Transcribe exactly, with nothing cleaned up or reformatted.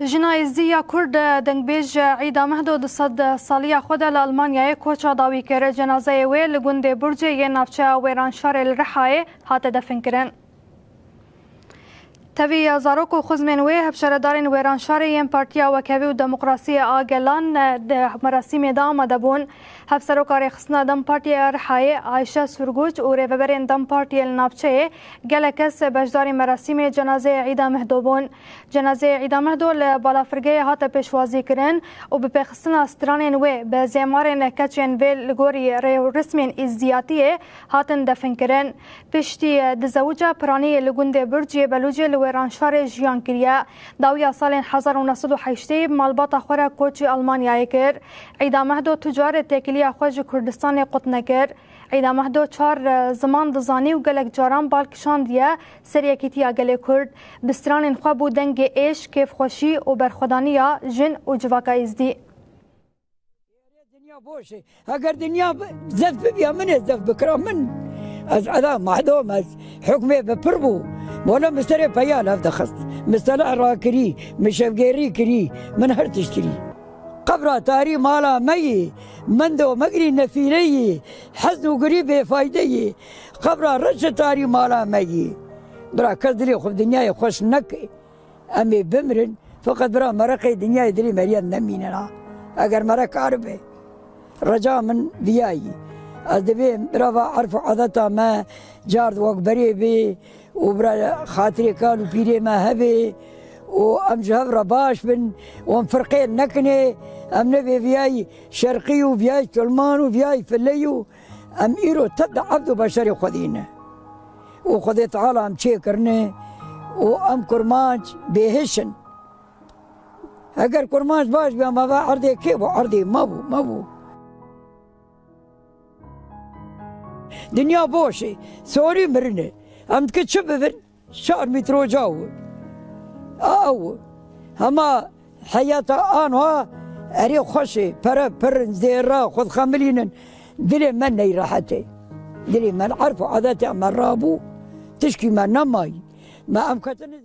Jina Êzdî ya Kurd, dengbêj Îda Mehdo di sed saliya xwe de li Almanyayê koça dawî kir. Cenazeyê wê li gundê Burcê yê navçeya Wêranşarê li Rihayê hate definkirin. Tevî zarok û xizmên wê hevşaredarên Wêranşarê yên Partiya Wekhevî û Demokrasiyê a Gelan di merasîmê de amade bûn. Hevseroka Rêxistina DEM Partiyê ya Rihayê Ayşe Surguç û rêveberên DEM Partiyê li navçeyê gelek kes beşdarî merasîmê cenazeyê Îda Mehdo bûn. Cenazeyê Îda Mehdo li balafirgehê hate pêşwazîkirin û bi pêxistina stranên wê bi zêmarên keçên vê li gorî rê û rismên îzdiyatiyê hatin definkirin. Piştî di zewca piranî li gundê Burciyê Belûcê li Wêranşarê jiyan kiriye. Dawiya salên hezar û neh sed û heştê bi malbata xwe re koçî Almanyayê kir. Îda Mehdo tu carê têkiliya xwe ji Kurdistanê qut nekir. Îda Mehdo çar, e, ziman dizanî û gelek caran bal kişandiye ser yekîtiya gelê Kurd. Bi stranên xwe bû dengê êş, kêfxweşî û berxwedaniya jin û civaka Êzdî. Dinya boş e. Heger dinya bi-, zeft bibiya min ê zeft bikira min. Ez eda mahdom ez. Hukmê bi pir bû. Mola min serê peya lev dixist. Min seleh rakirî, min şevgêrî kirî, min her tişt kirî. Qebra tarî mala me yî, min do me girî nefîre yî, hezn û girî bêfayde yî. Qebra reş tarî mala me yî. Bira kes dilê xwe bi dinyayê xweş neke. Em ê bimirin, feqet bira mereqê dinyayê dilê meriya nemîne ha. Eger merek karibe. Reca min viya yî. Ez dibêm birava erf û adeta me car wek berê bê û bira xatirê kal û pîrê me hebe û em ji hev re baş bin û em firqê nekine, em nebê viyayî şerqî û viyayî tulman û viyayî fileyî û em îro ted di evd û beşerê Xwedî ne. Û Xwedê Teala em çêkirine û em kurmanc bêhiş in. Heger kurmanc baş bî, em eva erdê kê bû? Erdê me bû, me bû. Dinya boş e, sorî mirine. Em dike çi bibin? Çar mîtroca û a ew. Hema heyata anha erê xweş e, pere pir in, zêra, xwe dixemilînin. Dilê me neyrehet e. Dilê me li erf û adeta me rabû, tişkî me nemayî. Me em ketine